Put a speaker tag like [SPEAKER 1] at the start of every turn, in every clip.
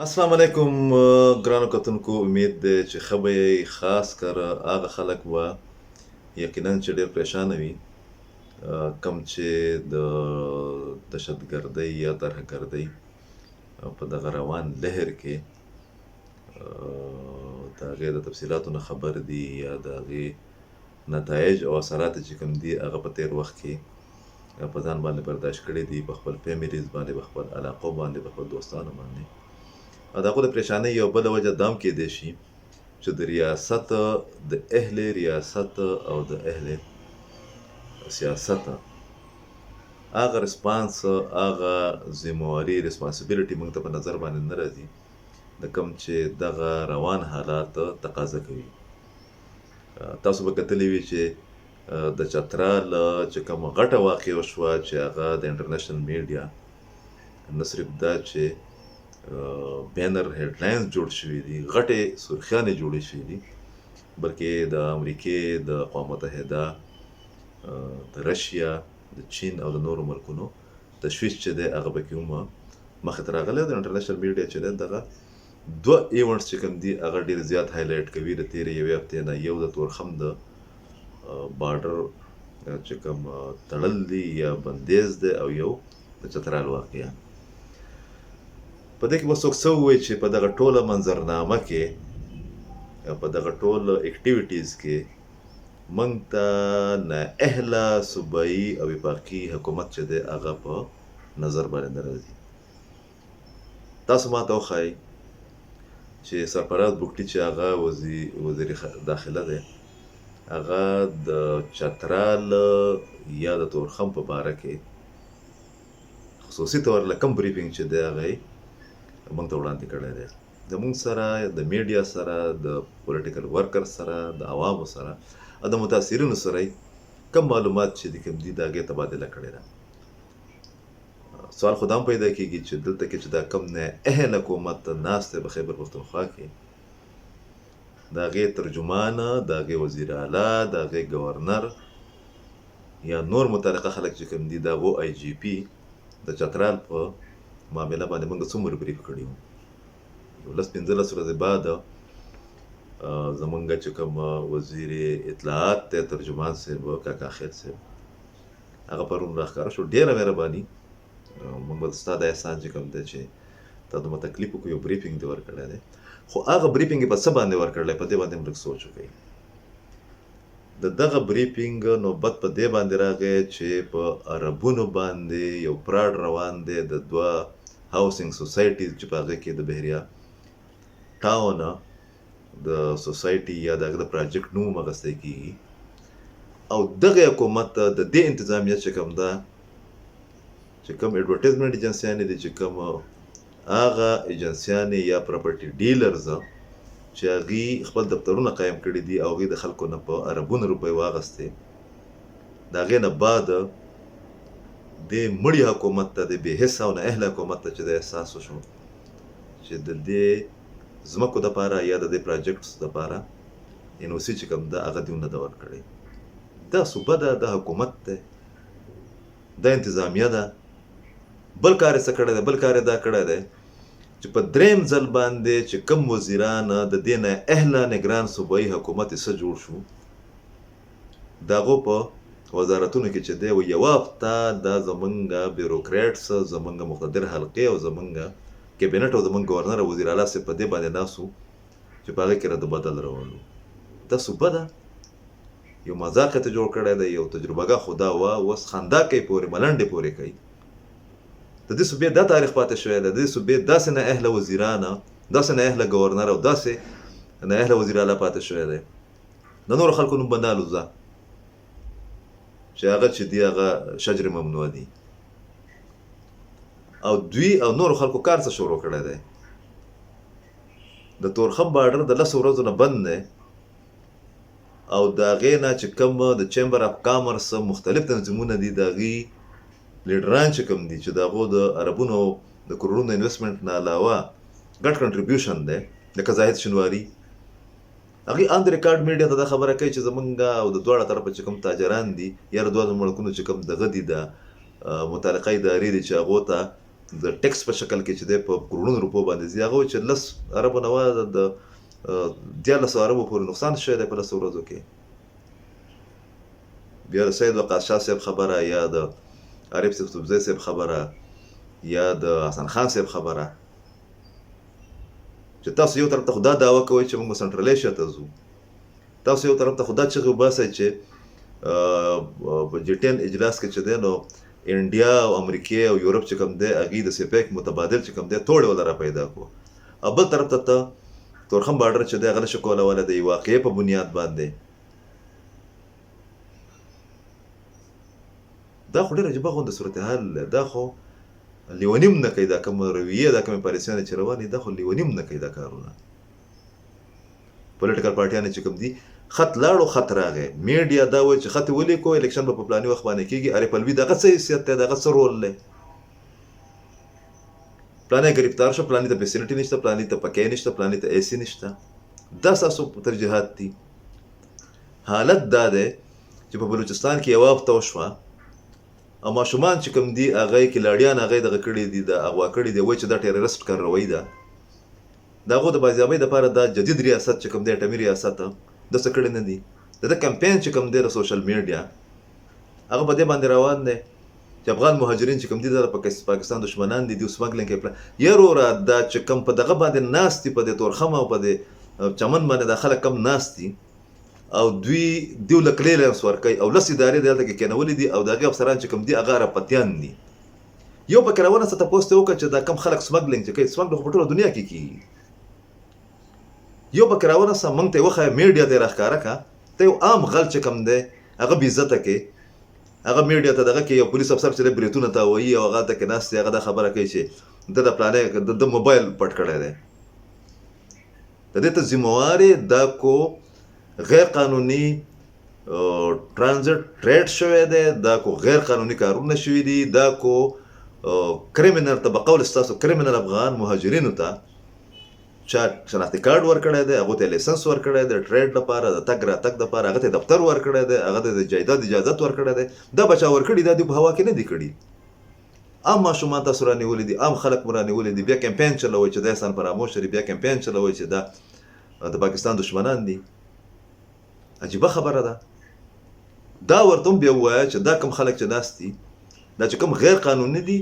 [SPEAKER 1] السلام علیکم ګرانو کتونکو، امید دی چې ښه به یئ. خاص کر هغه خلک به یقینا چې ډېر پریشانه وي کوم چې د دهشتګردۍ یا ترهګردۍ په دغه روان لهر کې د هغې د تفصیلاتو نه خبر دي یا د هغې نتایج او اثرات چې کوم دي هغه په تېر وخت کې په ځان باندې برداشت کړي دي، په خپل فیملیز باندې، په خپل علاقو باندې، په خپل دوستانو باندې. او د هغو د پریشانۍ یو بله وجه دا هم کېدای شي چې د ریاست، د اهل ریاست او د اهل سیاست هغه رسپانس، هغه ذمهواري، ریسپانسیبিলিټي موږ ته په نظر باندې نه راځي د کوم چې دغه روان حالات تقاضا کوي. تاسو به کتلی وي چې د چترال چې کوم غټه واقع وشوه چې هغه د انټرنیشنل میډیا نه صرف دا چې بینر هیډلاینز جوړ شوي دي، غټې سرخیانې جوړې شوي دي، بلکې د امریکې د اقوام متحده، د رشیا، د چین او د نورو ملکونو تشویش چې دی هغه پکې هم مخې ته راغلی. د انټرنیشنل میډیا چې دی دغه دوه ایونټس چې کوم دي هغه ډېر زیات هایلایټ کوي د تېرې یوې هفتې نه. یو د تورخم د بارډر چې کوم تړل دي یا بندیز دی او یو د چترال واقعه. په دې کې به څوک څه ووایي چې په دغه ټوله منظرنامه کې، په دغه ټول اکټیویټیز کې موږ ته نااهله صوبایي او وفاقي حکومت چې دی هغه په نظر باندې نه راځي. تاسو ما ته وښایئ چې سرفراز بوګټي چې هغه وزیر داخله دی، هغه د چترال یا د تورخم په باره کې خصوصي طور له کوم بریفینګ چې دی هغه یې موږ ته وړاندې کړی دی؟ د موږ سره، د میډیا سره، د پولیټیکل ورکر سره، د عوامو سره او د متاثرینو سره کوم معلومات چې دي کوم دي د هغې تبادله کړې ده. سوال خو دا هم پیدا کېږي چې دلته کې چې دا کوم نه اهل حکومت ناست دی په خیبر پښتونخوا کې، د هغې ترجمان، د هغې وزیر اعلی، د هغې ګورنر یا نور متعلقه خلک چې کوم دي، د هغو آی جي پي د چترال په معامله باندې موږ څومره بریف کړي وو؟ یو لس 15 ورځې بعد زمونږ چې کوم وزیر اطلاعات دی، ترجمان صاحب، کاکا خیل صاحب، هغه پرون راښکاره شو. ډېره مهرباني، موږ به ستا د احسان چې کوم دی چې تا دومره تکلیف وکړو، یو بریفینګ دې ورکړی دی. خو هغه بریفینګ یې په څه باندې ورکړلی، په دې باندې هم لږ سوچ وکړئ. د دغه بریفینګ نوبت په دې باندې راغی چې په عربونو باندې یو پراډ روان دی د دوه هاوسینګ سوسایټیز چې په هغې کې د بحریه ټاون د سوسایټي یا د هغه د پراجیکټ نوم هم اخیستی کېږي، او دغه حکومت د دې انتظامیه چې کوم ده، چې کوم ایډورټیزمنټ ایجنسیانې دي، چې کوم هغه ایجنسیانې یا پراپرټي ډیلرز چې هغوی خپل دفترونه قایم کړي دي او هغوی د خلکو نه په اربونو روپۍ واغستې، د هغې نه بعد دې مړي حکومت ته، د بې حسه او نه اهله حکومت ته چې د احساس وشو چې د دې ځمکو دپاره یا د دې پراجیکټس دپاره این او سي چې کوم ده هغه دیو نه ده ورکړې. دا صوبه ده، دا حکومت دی، دا انتظامیه ده. بل کار یې څه کړی دی؟ بل کار یې دا کړی دی چې په دریم ځل باندې چې کوم وزیران د دې نه اهله نګران صوبایي حکومت یې څه جوړ شو، د هغو په وزارتونو کې چې دی و یوه هفته دا زمونږ بیوروکریټس، زمونږ مقتدر حلقې او زمونږ کابینټ او زمونږ ګورنر او وزیر اعلی صاحب په دې باندې ناست وو چې په هغې کې رد بدل راوړو. دا صوبه ده، یو مذاق یې ته جوړ کړی دی، یو تجربهګاه خو دا وه، اوس خندا کوي پورې ملنډې پورې کوي. د دې صوبې دا تاریخ پاتې شوی دی، د دې صوبې داسې نه اهله وزیران، داسې نه اهله ګورنر او داسې نه اهله وزیر اعلی پاتې شوی دی. د نورو خلکو نوم به نه الوزه چې هغه چې دی هغه شجر ممنوع دي. او دوی او نورو خلکو کار څه شروع کړی دی؟ د تورخم بارډر د 10 ورځو نه بند دی او د هغې نه چې کوم د چیمبر اف کامرس مختلف تنظیمونه دي، د هغې لیډران چې کوم دي چې د هغو د اربونو د کروړونو انویسټمنټ نه علاوه ګډ کنټریبیوشن دی، لکه زاهد شینواری، هغوی آن د ریکارډ میډیا ته دا خبره کوي چې زمونږ او د دواړه طرفه چې کوم تاجران دي یا د دواړو ملکونو چې کوم دغه دي، د متعلقه ادارې دي چې هغو ته د ټیکس په شکل کې چې دی په کروړونو روپو باندې ځي. هغه وایي چې لس اربو نه د 13 اربو پورې نقصان شوی دی په 10 ورځو کې. بیا د سید وقاص شاه صاحب خبره، یا د عارف یوسفزی صاحب خبره، یا د حسن خان صاحب خبره چې تاسو یو طرف ته خو دا دعوه کوئ چې موږ سنټرل ایشیا ته ځو، تاسو یو طرف ته خو دا چغې وباسئ چې په جي 10 اجلاس کې چې دی نو انډیا او امریکې او یورپ چې کوم دی هغوی د سیپیک متبادل چې کوم دی توړې وله را پیدا کړو، او بل طرف ته ته تورخم بارډر چې دی هغه نشي کولولی د یوې واقعې په بنیاد باندې. دا خو ډېر عجیبه غوندې صورتحال دی، دا خو لیوني هم نه کوي، دا کوم رویې دا کومې پالیسیانې چې روانې دا خو لیوني هم نه کوي دا کارونه. پولیټیکل پارټیانې چې کوم دي خط لاړو خط راغی، میډیا دا وایي چې خط یې ولیکو الیکشن به په پلاني وخت باندې کېږي. عارف علوي دغه څه حیثیت دی، دغه څه رول دی؟ پلانی ګرفتار شو، پلانی ته فیسیلیټي نشته، پلانی ته پکې نشته، پلانی ته ایسي نشته. دا ستاسو ترجیحات دي. حالت دا دی چې په بلوچستان کې یوه هفته وشوه او ماشومان چې کوم دي هغه یې کلاړیان هغه یې دغه کړي دي، د اغوا کړي دي، وایي چې دا ټیرریسټ کارروایي ده. د هغو د بازیابۍ دپاره دا جدید ریاست چې کوم دی اټمي ریاست د څه کړي نه دي. د ده کمپین چې کوم دی د سوشل میډیا هغه په دې باندې روان دی چې افغان مهاجرین چې کوم دي دا د پاکستان دښمنان دي، دوی سمګلینګ کوي. یروره دا چې کوم په دغه باندې ناست دي، په دې تورخم او په دې چمن باندې دا خلک کم ناست دي او دوی دیو له کلیرنس ورکوي او لس ادارې دلته کې کېنولې دي او د هغې افسران چې کوم دي هغه عربپتیان دي. یو پکې راونسته تپوس ته وکړه چې دا کم خلک سمګلینګ چې کوي، سمګلینګ خو په ټوله دنیا کې کېږي. یو پکې راونسته موږ ته یې وښیه، میډیا ته یې راښکاره کړه، ته یو عام غل چې کوم دی هغه بې عزته کې، هغه میډیا ته دغه کې یو پولیس افسر چې دی برېتونه تاووي او هغه هلته کې ناست دی، هغه دا خبره کوي چې ده د پلانې د ده موبایل پټ کړی دی. د دې ته ذمه وار یې، دا کو غیر قانوني ټرانزټ ټریډ شوی دی، دا کو غیر قانوني کارونه شوي دي، دا کو کریمینل ته په قول ستاسو کریمینل افغان مهاجرینو ته چا شناختي کارت ورکړی دی، هغو ته لایسنس ورکړی دی ټریډ لپاره، د تګ راتګ لپاره، هغه ته دفتر ورکړی دی، هغه ته د جایداد اجازت ورکړی دی. دا به چا ورکړي؟ دا دوی په هوا کې نه دي کړي. عام ماشومان تاسو رانیولي دي، عام خلک مو رانیولي دي، بیا کمپین چلوئ چې دا احسان فراموش لري، بیا کمپین چلوئ چې دا د پاکستان دښمنان دي. عجیبه خبره ده. دا ورته هم بیا ووایه چې دا کوم خلک چې ناست دي، دا چې کوم غیر قانوني دي،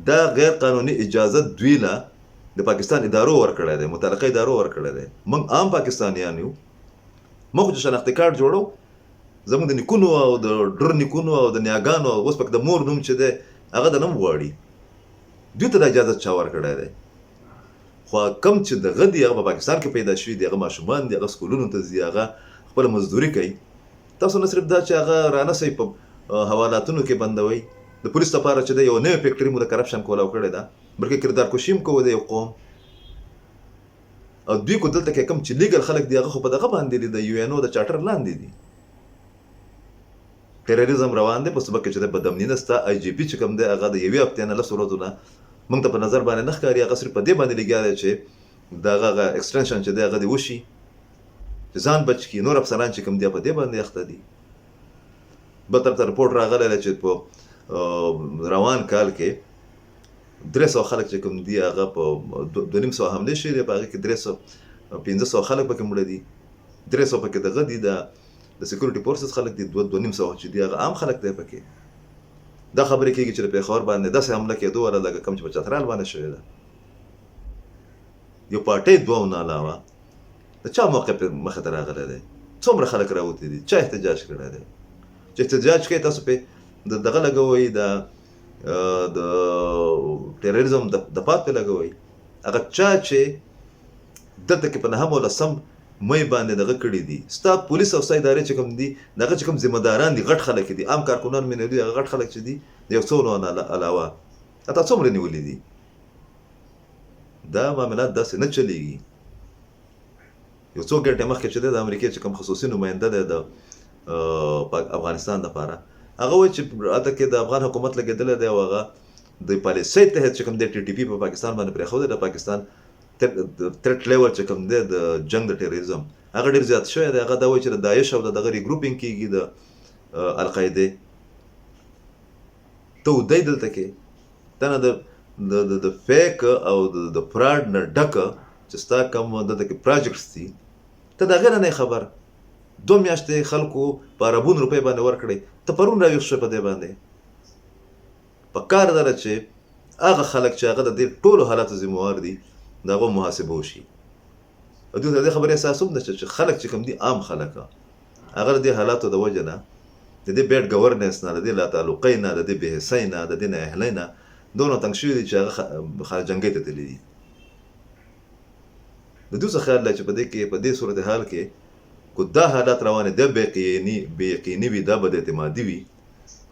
[SPEAKER 1] دا غیر قانوني اجازه دوی له د پاکستان ادارو ورکړی دی، متعلقه ادارو ورکړی دی. موږ عام پاکستانیان یو، موږ خو چې شناختي کارت جوړو زموږ د نیکونو او د ډر نیکونو او د نیاګانو او اوس پکې د مور نوم چې دی هغه د نوم غواړي، دوی ته دا اجازه چا ورکړی دی؟ خو کم چې دغه دي هغه په پاکستان کې پیدا شوي دي، هغه ماشومان دي، هغه سکولونو ته ځي، هغه خپله مزدوري کوي. تاسو نه صرف دا چې هغه رانه سئ په حوالاتونو کې بندوئ، د پولیس لپاره چې دی یوه نوې فیکټري مو د کرپشن کولاو کړې ده، بلکې کردار کشي هم کوئ د یو قوم. او دوی کو دلته کې کوم چې لیګل خلک دي هغه خو په دغه باندې دي، د یو این او د چارټر لاندې دي. ټیرریزم روان دی په صوبه کې چې د بدامني نشته. آی جی پي چې کوم دی هغه د یوې هفتې نه 10 ورځو نه موږ ته په نظر باندې نه ښکاري، هغه صرف په دې باندې لګیا دی چې دغه هغه اکسټنشن چې دی هغه دې وشي چې ځان بچ کړي. نور افسران چې کوم دی په دې باندې اخته دي. بل طرف ته رپورټ راغلی دی چې په روان کال کې 300 خلک چې کوم دي هغه په 250 حملې شوې دي، په هغې کې 300 500 خلک پکې مړه دي، 300 پکې دغه دي د سکیورټي فورسز خلک دي، 250 چې دي هغه عام خلک دی پکې. دا خبرې کېږي چې د پېښور باندې داسې حمله کېدو والا لکه کوم چې په چترال باندې شوې ده. یو پارټۍ دوو نه علاوه د چا موقف مخې ته راغلی دی؟ څومره خلک راوتي دي؟ چا احتجاج کړی دی؟ چې احتجاج کوي تاسو پې د دغه لګوئ، د د ټیرریزم د پات پې لګوئ. هغه چا چې دلته کې په نهم او لسم مې باندې دغه کړي دي، ستا پولیس او ستا ادارې چې کوم دي دغه چې کوم ذمه داران دي، غټ خلک دي، عام کارکنان مې نه دي، هغه غټ خلک چې دي د یو څو نو علاوه تا څومره نیولي دي؟ دا معاملات داسې نه چلیږي. یو څو ګنټې مخکې چې دی د امریکې چې کوم خصوصي نماینده دی د افغانستان دپاره، هغه وایي چې هلته کې د افغان حکومت لګېدلی دی او هغه د پالیسۍ تحت چې کوم دی ټي ټي پي په پاکستان باندې پرېښودی، د پاکستان تھریټ لیول چې کوم دی د جنګ د ټیرریزم هغه ډېر زیات شوی دی. هغه دا وایي چې د داعش او د دغه ریګروپینګ کېږي د القاعدې. ته ودی دلته کې ته نه د د د د فیک او د فراډ نه ډک چې ستا کوم دلته کې پراجیکټس دي، ته د هغې نه نه خبر. 2 میاشتې خلکو په اربونو روپۍ باندې ورکړې، ته پرون راویښ شوې په دې باندې. په کار ده چې هغه خلک چې هغه د دې ټولو حالاتو ذمہوار دي، د هغو محاسبه وشي. او دوی ته د دې خبرې احساس هم نشته چې خلک چې کوم دي، عام خلک، هغه د دې حالاتو د وجې نه، د دې bad governance نه، د دې لا تعلقۍ نه، د دې بې حسۍ نه، د دې نااهلۍ نه دونه تنګ شوي دي چې هغه خانه جنګۍ ته تللي دي. د دوی څه خیال دی چې په دې کې، په دې صورتحال کې کو دا حالات روان دي، بې یقیني وي، دا بد اعتمادي وي،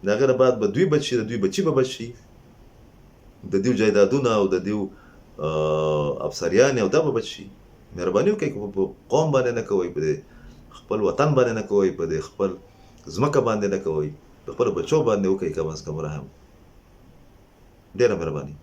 [SPEAKER 1] د هغې نه بعد به دوی بچ شي، د دوی بچي به بچ شي، د دوی جایدادونه او د دوی افسریان او دا به بچ شي؟ مهرباني وکړئ، که په قوم باندې نه کوئ، په دې خپل وطن باندې نه کوئ، په دې خپل ځمکه باندې نه کوئ، په خپلو بچو باندې وکړئ کم از کم رحم. ډېره مهرباني.